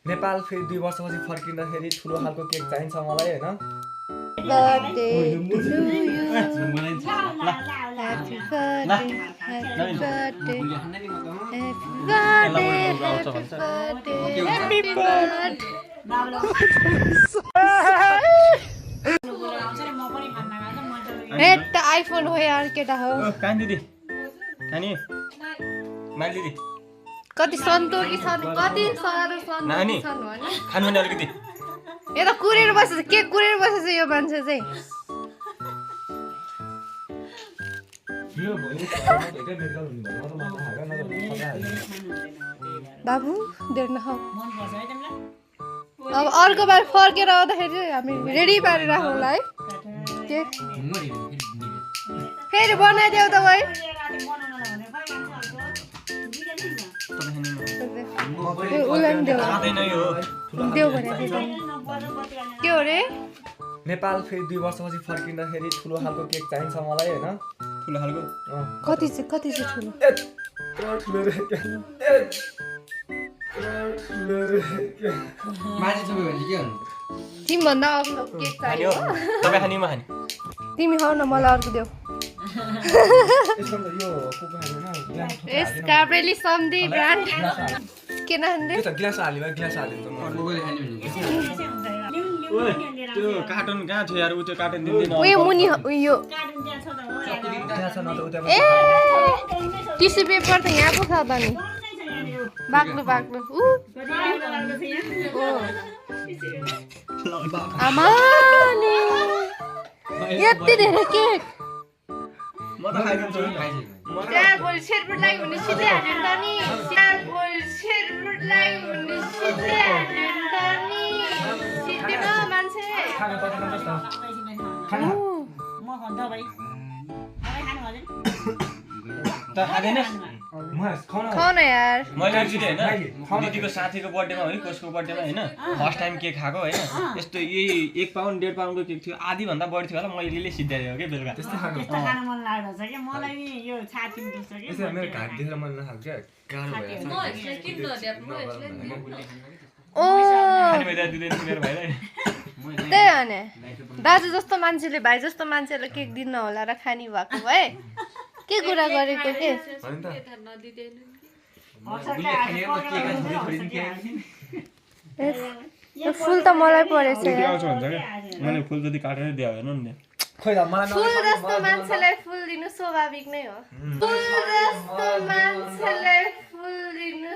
नेपाल फेरि 2 वर्षपछि फर्किँदाखेरि ठुलो खालको केक चाहिन्छ मलाई हैन Birthday to you. Happy birthday, happy birthday, happy birthday. Hate iPhone हो यार केटा हो कान दिदी कानी माल दिदी कति सन्तोकी छन् कति साह्रो नानी सन्तोकी छन् भने खानु नि अलिकति यो त कुरेर बसेछ के कुरेर बसेछ यो मान्छे चाहिँ बाबु देर नखाऊ अब अर्को बार फर्केर आउँदाखेरि हामी रेडी पारेर राखौँला है केक फेरि बनाइदेऊ त भाइ देऊ भने के हो रे नेपाल फेरि 2 वर्षपछि फर्किँदाखेरि ठुलो खालको केक चाहिन्छ मलाई हैन ठुलो खालको कति चाहिँ ठुलो ठुलो रे मान्छे सबै भने के हुन्छ तिमीभन्दा अग्लो केक चाहियो तपाईँ खानी म खानी तिमी खाऊ न मलाई अर्को देऊ यसमा त यो कोको हाल्नु न यस काब्रेली सम्धी ब्रान्ड के नान्दै त्यो त गिलास हाल्यो गिलास हाल्यो त म कोकोले खाने भने ओए त्यो कार्टुन कहाँ थियो यार उ त्यो कार्टुन दिँदैन उयो मुनि उयो त्यहाँ छ न त उता ए टिस्यु पेपर त यहाँ पो छ त नि बाक्लो बाक्लो आमा नि यति धेरै केक म त खाइदिन्छु नि खाना खाना त खादैन म खाउन खाऊ न यार मैले एकचोटि हैन दिदीको साथीको बर्थडेमा हो कसको बर्थडेमा हैन फर्स्ट टाइम केक खाएको हैन यस्तो यही 1 पाउन्ड 1.5 पाउन्डको केक थियो आधी भन्दा बढी थियो होला मैले सिध्यायो के बेलुका त्यस्तो खान मन लागेको छ के मलाई नि यो छाती दुख्छ के यसो मेरो घाट देखेर मन नखाएको क्या गाह्रो ओ खाने भइदा दिदैन मेरो भाइलाई त्यही हो नि दाजु जस्तो मान्छेले भाइ जस्तो मान्छेलाई केक दिन्न होला र खानी भएको भए के कुरा गरेको के फुल त मलाई परेछ मैले फुल जति काटेर दियो हेर्नु नि फुल जस्तो मान्छेलाई फुल दिनु स्वाभाविक नै हो फुल जस्तो मान्छेलाई फुल दिनु